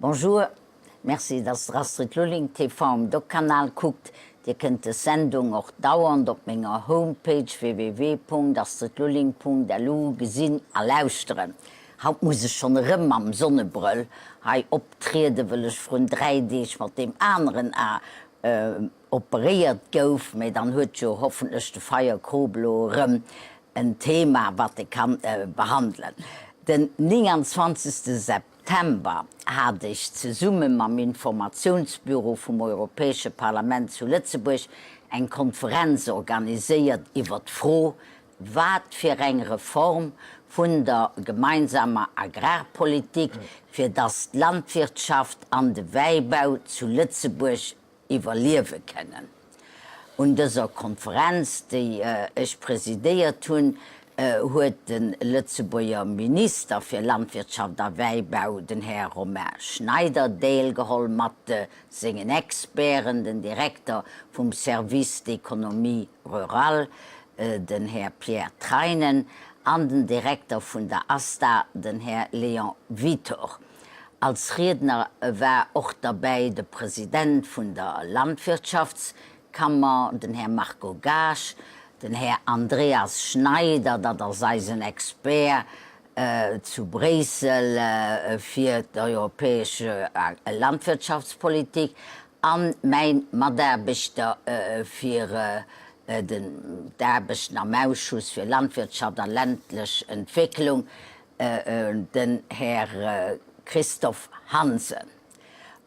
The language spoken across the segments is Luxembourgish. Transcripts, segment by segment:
Bonjour, merci dass der Astrid Lulling TV um Doc-Kanal kuckt. Dir kënnt des Sendung och dauernd op menger Homepage www.astridlulling.lu gesinn a lauschteren. Haut muss ech schonn erëm mam Sonnebrëll hei optrieden, wëll ech vrun 3 Deeg mat deem aneren A operéiert gouf, mee dann huet jo hoffentlech de Feierkrop elo erëm en Thema wat e kann behandelen. Den 29 September hat ech zesumme mam Informatiounsbüro vum Europäesche Parlament zu Lëtzebuerg eng Konferenz organiséiert iwwer d'Fro, wat fir eng Reform vun der gemeinsamer Agrarpolitik, fir datt d'Landwirtschaft an de Wäibau zu Lëtzebuerg iwwerliewe kënnen. Un dëser Konferenz, déi ech presidéiert hunn, huet de Lëtzebuerger Minister fir Landwirtschaft a Wäibau, den Här Romain Schneider, deelgeholl mat sengen Experten, den Direkter vum Service d'économie rurale, den Här Pierre Treinen, an den Direkter vun der ASTA, den Här Léon Wittor. Als Riedner war och derbäi de President vun der Landwirtschaftskammer, den Här Marco Gaasch, den Här Andreas Schneider, dat ass eisen Expert zu Bréissel fir d'europäesch Landwirtschaftspolitik, a mäin Mataarbechter fir d'Aarbechten am Ausschuss fir Landwirtschaft a ländlech Entwécklung, Den Här Christophe Hansen.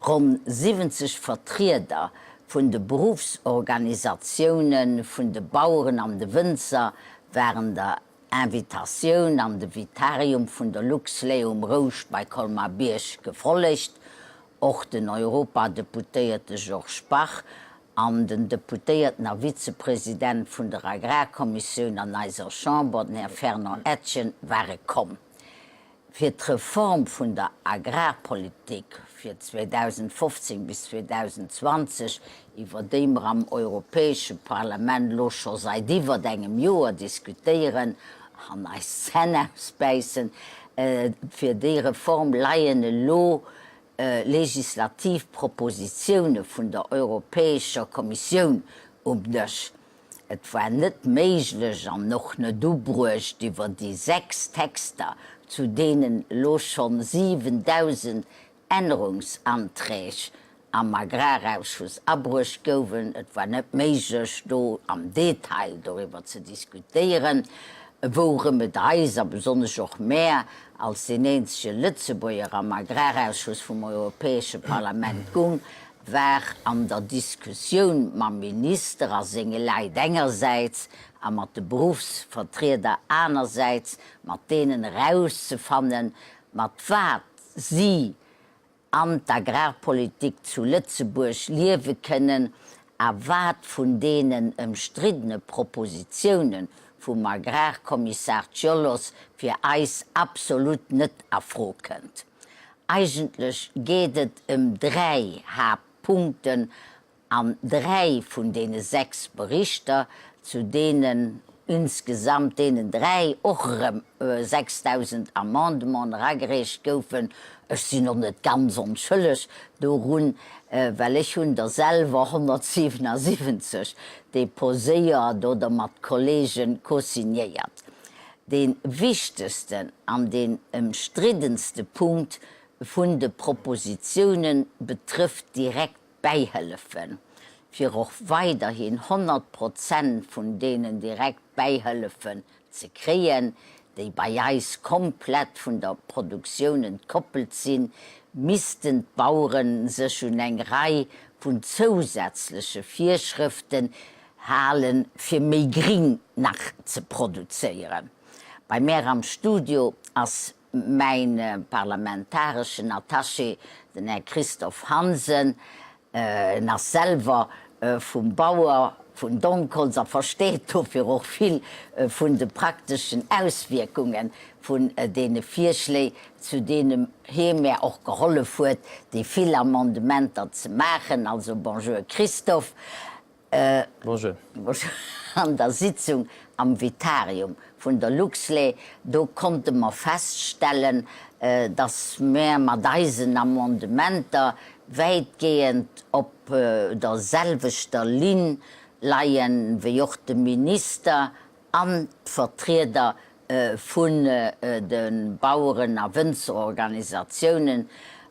Ronn 70 Vertrieder vun de Beruffsorganisatioune vun de Baueren an de Wënzer waren der Invitatioun an de Vitarium vun der Luxlait um Rouscht bei Colmar-Bierg gefollegt. Och den Europadeputéierte Georges Bach an den Deputéierten a Vizepresident vun der Agrarkommissioun an eiser Chamber, den Här Fernand Etgen, ware komm. Fir d'Reform vun der Agrarpolitik fir 2015 bis 2020, iwwer déi mer am Europäesche Parlament elo scho seit iwwert engem Joer diskutéieren an eis d'Zänn ausbäissen, fir déi Reform leien elo legislativ Propositioune vun der Europäescher Kommissioun um Dësch. Et war net méiglech an och net ubruecht, iwwer déi 6 Texter, zu deenen elo schonn 7.000 Ännerungsanträg am Agrarausschuss abruecht gouwen, et war net méiglech, do am Detail doriwwer ze diskutéieren, wourëm et eis a besonnesch och mär als deen eenzege Lëtzebuerger am Agrarausschuss vum Europäesche Parlament gung, war an der Diskussioun mam Minister a senge Läit engersäits a mat de Beruffsvertrieder anersäits, mat deenen erauszefannen, mat wat si an d'Agrarpolitik zu Lëtzebuerg liewe kënnen a wat vun deenen ëmstriddene Propositioune vum Agrarkommissar Ciolos fir eis absolut net a Fro kënnt. Eigentlech geet et ëm 3 Haaptpunkten An 3 vun deene 6 Berichter, zu deenen insgesamt deenen 3 och erëm 6.000 Amendementen eragereecht goufen, ech sinn och net ganz onschëlleg dorun, well ech hunn der selwer 177 deposéiert oder mat Kollege cosignéiert. Dee wichtegsten an deen ëmstriddenste Punkt vun de Propositiounen betrëfft direkt Bäihëllefen, fir och weiderhin 100 Prozent vun deenen direkt Bäihëllefen ze kréien, déi bei eis komplett vun der Produktioun entkoppelt sinn, missten d'Bauere sech un eng Rei vun zousätzleche Virschrëften halen, fir méi gring nach ze produzéieren. Bei mär am Studio ass Mäin parlamentareschen Attaché, den Här Christophe Hansen, en ass selwer vum Bauer vun Donkholz a versteet dofir och vill vun de prakteschen Auswierkunge vun deene Virschléi, zu deene hie mär och gehollef huet, déi vill Amendementer ze maachen. Also bonjour Christophe. Bonjour. An der Sitzung am Vitarium vun der Luxlait, do konnte mer feststellen, dass mär mat eisen Amendementer wäitgehend op der selwechter Linn leien, wéi och de Minister an d'Vertrieder vun de Baueren a Wënzerorganisatiounen.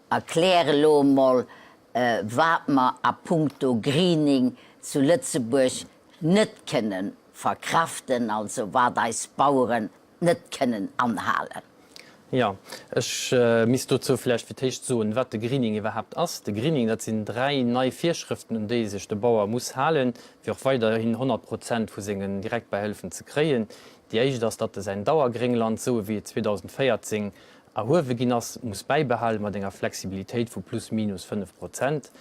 Erklär elo emol, wat mer a puncto Greening zu Lëtzebuerg net kënne verkraften, also wat eis Baueren net kënnen anhalen. Jo, ech misst dozou vläicht fir d'éischt soen, wat de Greening iwwerhaapt ass. De Greening, dat sinn 3 nei Virschrëften, un déi sech de Bauer muss halen, fir och weiderhin 100 Prozent vu sengen Direktbäihëllefen ze kréien. Déi éischt ass, datt e säin Dauergréngland, sou ewéi et 2014 erhuewe ginn ass, muss bäibehalen, mat enger Flexibilitéit vu plus minus 5 Prozent.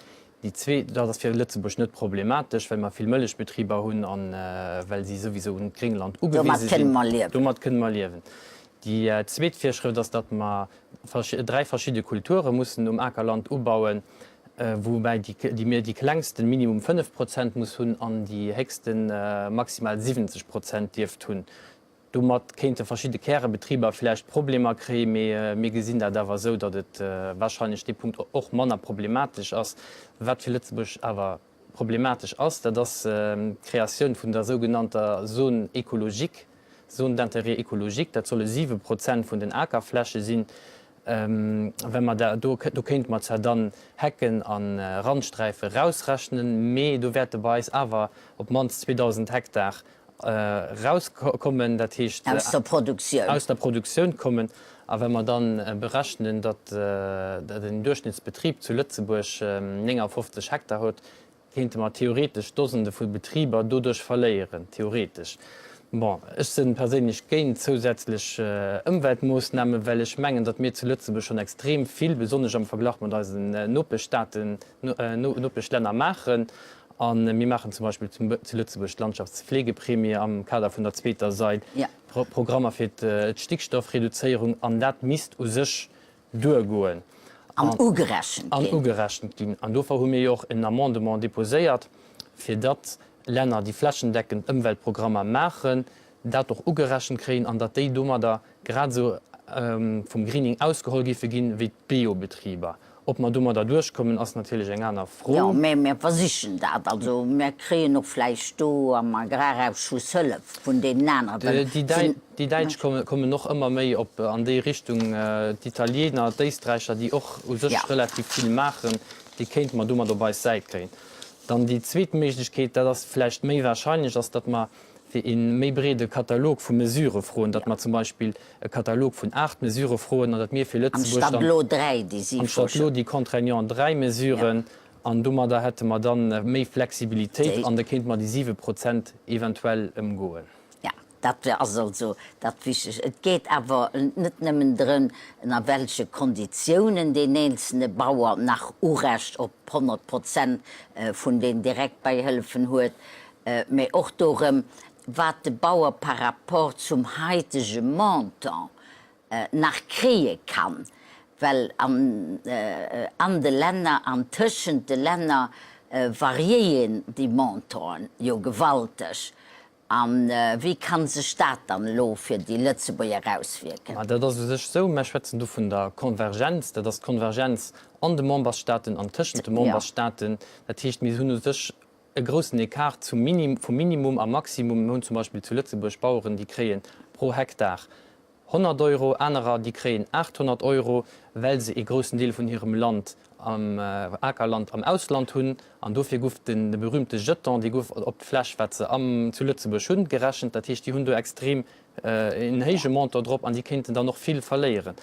Déi zweet, dat ass fir Lëtzebuerg net problematesch, well mer vill Mëllechbetriber hunn a well si souwisou un d'Gréngland ugewise sinn. Domat kënne mer liewen. Déi zweet Virschrëft ass, datt mer dräi verschidde Kulture mussen um Akerland ubauen, woubäi déi klengsten minimum 5 Prozent muss hunn an déi héchsten maximal 70 Prozent dierft hunn. Domat kéinte verschidde Kärebetriber vläicht Problemer kréien, mee mir gesinn dat awer esou, datt et wahrscheinlech dee Punkt och manner problematesch ass. Wat fir Lëtzebuerg awer problematesch ass, dat ass d'Kreatioun vun der sougenannter Zone écologique, Zone d'intérêt écologique. Dat solle 7 Prozent vun den Akerfläche sinn. Wa mer da, do kéinte mer zwar dann Hecken a Randsträife rausrechnen, mee do wäerte bei eis awer op d'mannst 2.000 Hektar erauskommen, dat heescht aus der Produktioun, aus der Produktioun kommen. A wa mer dann berechnen, datt en Duerchschnittsbetrib zu Lëtzebuerg 59 Hektar huet, kéinte mer theoretesch Dosende vu Betriber doduerch verléieren, theoretesch. Bon, ech si perséinlech géint zousätzlech Ëmweltmoossnamen, well ech mengen, datt mir zu Lëtzebuerg schonn extrem vill, besonnesch am Verglach mat eisen Nopeschstaaten, Nopeschlänner maachen. A mir maachen zum Beispill zu Lëtzebuerg d'Landschaftspflegeprämie am Kader vun der zweeter Sail, Programmer fir d'Stickstoffreduzéierung, an dat misst u sech duergoen. An ugerechent ginn. An ugerechent ginn. An dofir hu mir jo och en Amendement déposéiert, fir datt Länner, déi flächendeckend Ëmweltprogrammer maachen, dat och ugerechent kréien an datt déi domadder grad esou vum Greening ausgeholl géife ginn, wéi d'Biobetriber. Ob mer domadder duerchkommen, ass natierlech eng aner Fro. Jo, mä mir versichen dat. Also mir kréien och vläicht do am Agrarausschuss Hëllef vun deenen aneren, well et sinn. Déi Däitsch kommen och ëmmer méi op an déi Richtung. D'Italiener, d'Éisträicher, déi och u sech relativ vill maachen, déi kéinte mer domat op eis Säit kréien. Dann déi zweet Méiglechkeet, dat ass vläicht méi wahrscheinlech, ass, datt mer fir ee méi breede Katalog vu Mesurë froen, datt mer zum Beispill e Katalog vun 8 Mesurë froen an datt mir fir Lëtzebuerg dann, Anstatt elo 3, déi si anstatt elo déi contraignant 3 Mesuren, an domadder hätte mer dann méi Flexibilitéit an da kéinte mer déi 7 Prozent eventuell ëmgoen. Jo, dat ass also dat Wichtegt. Et geet awer net nëmmen drëm, ënner welche Konditiounen deen eenzelne Bauer nach Urecht op 100 Prozent vun den Direktbäihëllefen huet, mä och dorëm, wat de Bauer par rapport zum haitege Montant nach kréie kann, well an an de Länner an tëschent de Länner variéien déi Montanten jo gewalteg. A wéi ka sech dat dann elo fir déi Lëtzebuerger auswierken? Ma dat ass u sech esou, mer schwätzen do vun der Konvergenz, dat ass d'Konvergenz an de Memberstaaten an tëschent de Memberstaaten. Dat heescht, mir hunn u sech e groussen Ecart zum Minim, vum Minimum a Maximum. Mir hunn zum Beispill zu Lëtzebuerg Baueren, déi kréie pro Hektar 100 Euro, anerer, déi kréien 800 Euro, well se ee groussen Deel vun hirem Land am Akerland am Ausland hunn. An dofir guff den berühmte Jeton, dee guff op d'Fläch, wat se am zu Lëtzebuerg hunn, gerechent. Dat heescht, déi hunn do extrem een héije Montant drop an déi kéinten dann och vill verléieren.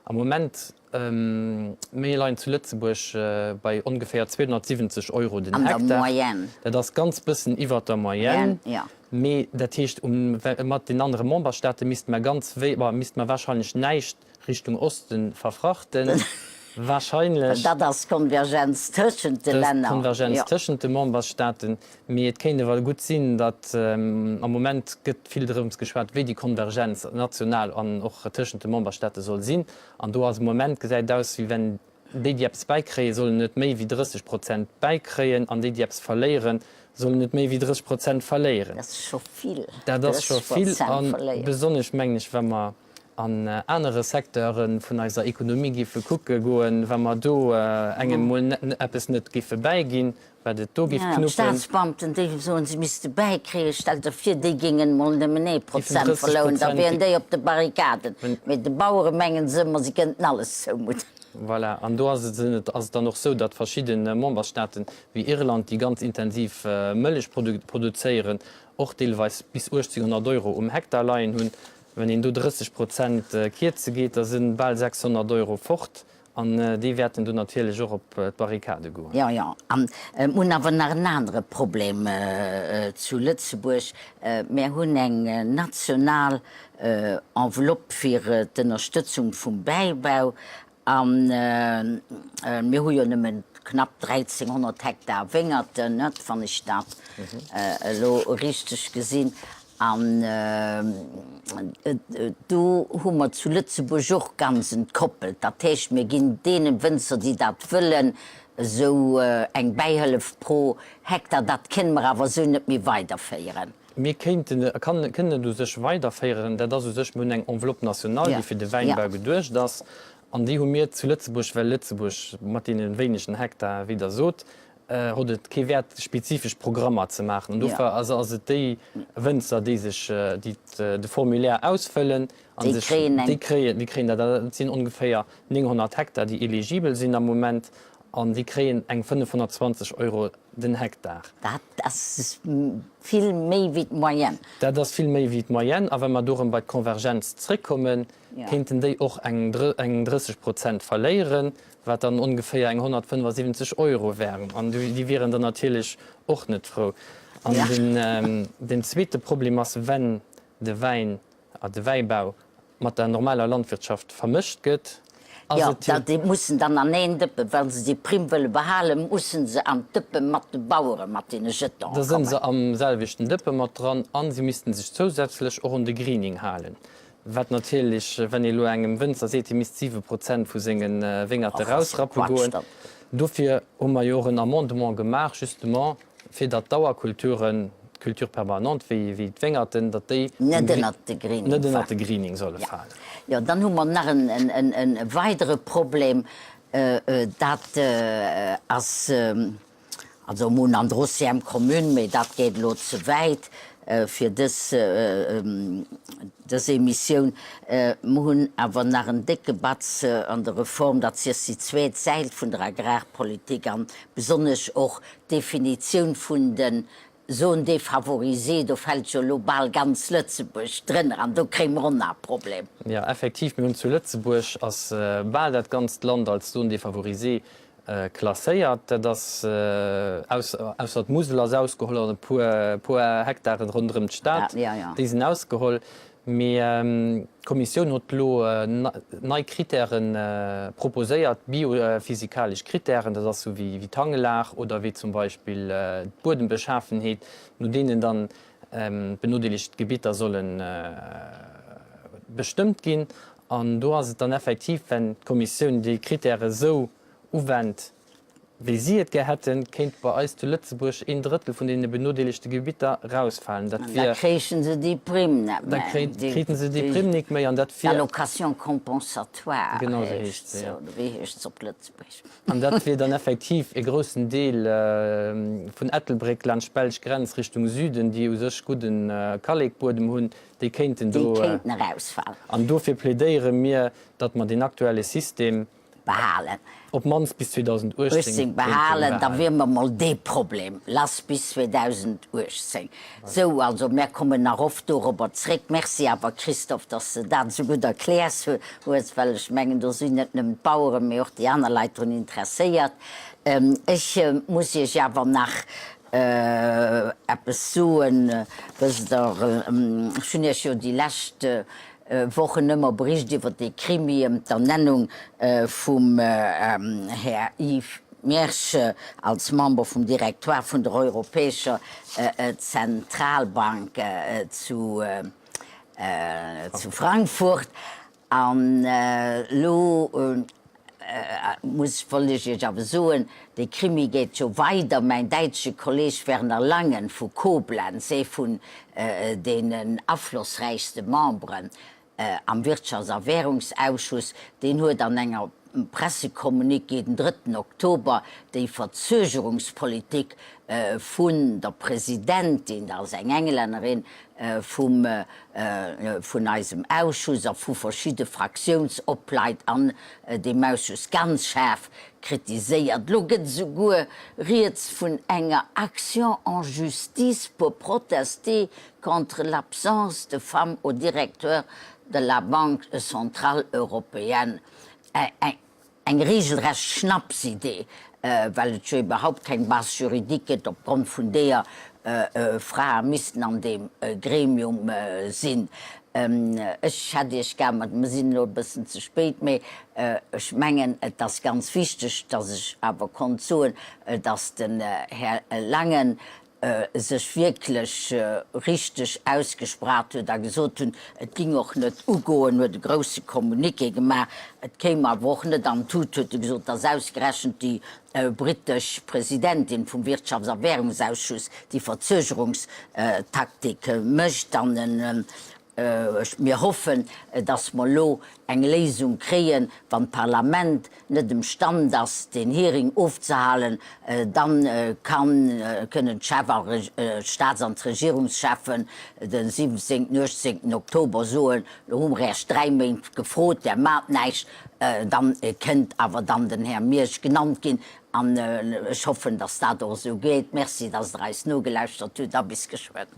Am Moment Mir leien zu Lëtzebuerg bei ongeféier 270 Euro den Hektar. Dat ass ganz bëssen iwwert der Moyenne. Mee dat heescht, mat den anere Memberstaate misste mer ganz wéi, misste mer wahrscheinlech näischt Richtung Oste verfrachten. Wahrscheinlech. Dat ass d'Konvergenz tëschent de Länner. Dat ass d'Konvergenz tëschent de Memberstaaten. Mee et kéint awer gutt sinn, datt, am Moment gëtt vill drëms geschwat, wéi déi Konvergenz national an och tëschent de Memberstaate soll sinn. An do ass am Moment, gesäit et aus, wéi wenn déi, déi eppes bäikréien, sollen net méi wéi 30 Prozent bäikréien an déi, déi eppes verléieren, sollen net méi wéi 30 Prozent verléieren. Dat ass scho vill, Dat ass scho 30 vill. Prozent A verléieren. besonnesch, mengen ech, wa mer. an anere Secteure vun eiser Ekonomie géife kucke goen, wa mer do engem mol eppes net géife bäiginn, wat et do géif knuppen. D'Staatsbeamten, déi soen, se misste bäikréien, stellt der vir, déi géingen emol nëmmen ee Prozent verlounen, da wieren déi op de Barrikaden. Mee de Bauere mengen se ëmmer, se kënnten alles zoumudden. Voilà, an do ass et ass et dann och esou, datt verschidde Memberstaaten, wéi Irland, déi ganz intensiv Mëllech produzéieren, och deelweis bis 1.800 Euro um Hektar leien hunn. Wann een do 30 Prozent kierze geet, da si bal 600 Euro fort. An déi wäerten do natierlech och op d'Barrikade goen. Jo, jo. An mir hunn awer nach en anere Problem zu Lëtzebuerg. Mir hunn eng national Enveloppe fir d'Ënnerstëtzung vum Bäibau. A mir hu jo nëmmen knapp 1.300 Hektar Wéngerten, net, wann ech dat elo richteg gesinn. An do hu mer zu Lëtzebuerg och ganz entkoppelt. Dat heescht, mir ginn deene Wënzer, déi dat wëllen, esou eng Bäihëllef pro Hektar. Dat kënne mer awer esou net méi weiderféieren. Mir kéinten, kënnen et u sech weiderféieren. Dat ass u sech, mir hunn eng Enveloppe nationale, déi fir de Wäinbau geduecht ass. An déi hu mir zu Lëtzebuerg, well Lëtzebuerg mat deene wéinegen Hektar, wéi Der sot, hott et kee Wäert spezifesch Programmer ze maachen. An dofir ass ass et déi Wënzer, déi sech, déi de Formulaire ausfëllen a sech, déi kréien, déi kréien dat. Dat sinn ongeféier 900 Hektar, déi eligibel sinn am Moment, an déi kréien eng 520 Euro den Hektar. Dat ass vill méi wéi d'Moyenne. Dat ass vill méi wéi d'Moyenne. A wa mer do erëm bei d'Convergenz zréckkommen, kéinten déi och eng 30 Prozent verléieren, wat dann ongeféier eng 175 Euro wären. An déi wieren dann natierlech och net frou. An den zweete Problem ass, wenn de Wäin a de Wäibau mat der normaler Landwirtschaft vermëscht gëtt, ass et jo. Jo, déi mussen dann an een Dëppe, well se déi Primm wëlle behalen, mussen se an d'Dëppe mat de Bauere mat deene Jetonen Da sinn se am selwechten Dëppe mat dran a se missten sech zousätzlech och un de Greening halen. Wat natierlech, wenn ee lo engem Wënzer seet, hie misst 7 Prozent vu senge Wéngerte rausrappe goen. Dofir hu mer jo och en Amendement gemaach, justement, fir datt d'Dauerkulturen, d'Cultures permanentes, wéi d'Wéngerten, datt déi net ënnert de Greening net ënnert de Greening solle falen. Jo, dann hu mer nach e weidere Problem, dat ass, Also mir hunn an der OCM Commune, mee dat geet elo ze wäit fir dës, dës Emissioun, mer hunn awer nach en décke Batz an der Reform, dat ass déi zweet Säil vun der Agrarpolitik an besonnesch och d'Definitioun vun de Zones défavorisées, do fält jo elo bal ganz Lëtzebuerg drënner an do kréie mer och nach e Problem. Jo, effektiv, mir hunn zu Lëtzebuerg ass bal dat ganzt Land als Zone défavorisée Klasséiert. Dat ass, ausser d'Musel ass ausgeholl an e puer Hektaren ronderëm d'Stad, déi sinn ausgeholl. Mee d'Kommissioun huet elo nei Krittäre proposéiert, biophysikalesch Krittären, dat ass esou wéi d'Hangelag oder wéi zum Beispill d'Buedembeschafenheet, no deenen dann d'benodeelegt Gebitter solle bestëmmt ginn. An do ass et dann effektiv, wenn d'Kommissioun déi Krittäre esou uwennt, wéi si et gär hätten, kéint bei eis zu Lëtzebuerg een Drëttel vun deene benodeelegte Gebitter erausfalen. Dat wier. Da kréichen se déi Primm net méi. Da kréiten se déi Primm nik méi an dat wier. D'Allocation compensatoire. Genau esou heescht se, jo. Oder wéi heescht se op Lëtzebuergesch? An dat wier dann effektiv e groussen Deel vun Ettelbréck laanscht d'belsch Grenz Richtung Süden, déi u sech gudden Kallekbuedem hunn, déi kéinten do. Déi kéinten erausfalen. An dofir plädéiere mir, datt mer deen aktuelle System Behalen. Op d'mannst bis 2018 kéinte behalen. Da wier mer mol dee Problem lass bis 2018. Sou, also mär kommen nach oft dorobber zréck. Merci awer, Christophe, dass de dat esou gutt erkläers hues, well ech mengen, do sinn net nëmmen d'Baueren, mee och déi aner Leit drun interesséiert. Ech muss Iech awer nach eppes soen. Wësst Der, ech hunn Iech jo déi lescht Wochen ëmmer bericht iwwer dee Krimi ëm d'Ernennung vum Här Yves Mersch als Member vum Directoire vun der Europäescher Zentralbank zu Frankfurt. An elo muss, wollt ech Iech awer soen, dee Krimi geet jo weider. Mäin däitsche Kolleg Werner Langen vu Koblenz, ee vun deenen aflossräichste Memberen. am Wirtschafts a Währungsausschuss, deen huet an enger Pressecommuniqué den drëtten Oktober déi Verzögerungspolitik vun der Presidentin, dat ass eng Englännerin, vum vun eisem Ausschuss a vu verschidde Fraktiounsopleit an deem Ausschuss ganz schaarf kritiséiert. Elo gëtt esouguer rieds vun enger Action en justice pour protester contre l'absence de femmes au directeur de la Banque centrale européenne. Eng regelrecht Schnapsidee, well et jo iwwerhaupt keng Base juridique gëtt, opgrond vun deeër Frae missten an deem Gremium sinn. Ech hätt Iech gär, mä mer sinn elo e bëssen ze spéit, mä ech mengen, et ass ganz wichteg, dass ech awer konnt soen, dass den Här Langen sech wierklech richteg ausgesprach huet a gesot hunn, et ging och net ugoen, huet e grousse Communiqué gemaach, et kéim awer och net an d'Tut, huet e gesot, datt ausgerechent déi brittesch Presidentin vum Wirtschafts a Währungsausschuss déi Verzögerungstaktik mécht. An Mir hoffen, dass mer elo eng Léisung kréien. Wann d'Parlament net emstand ass, deen Hearing ofzehalen, da kënnen d'Chef a d'Staats an d'Regierungscheffen de 17., 18. Oktober soen, Lo hu mer Iech dräi Méint gefrot, Där maacht näischt. Dann kënnt awer dann den Här Miersch genannt ginn. An ech hoffen, dass dat och esou geet. Merci, dass Der eis nogelauschtert hutt a bis geschwënn.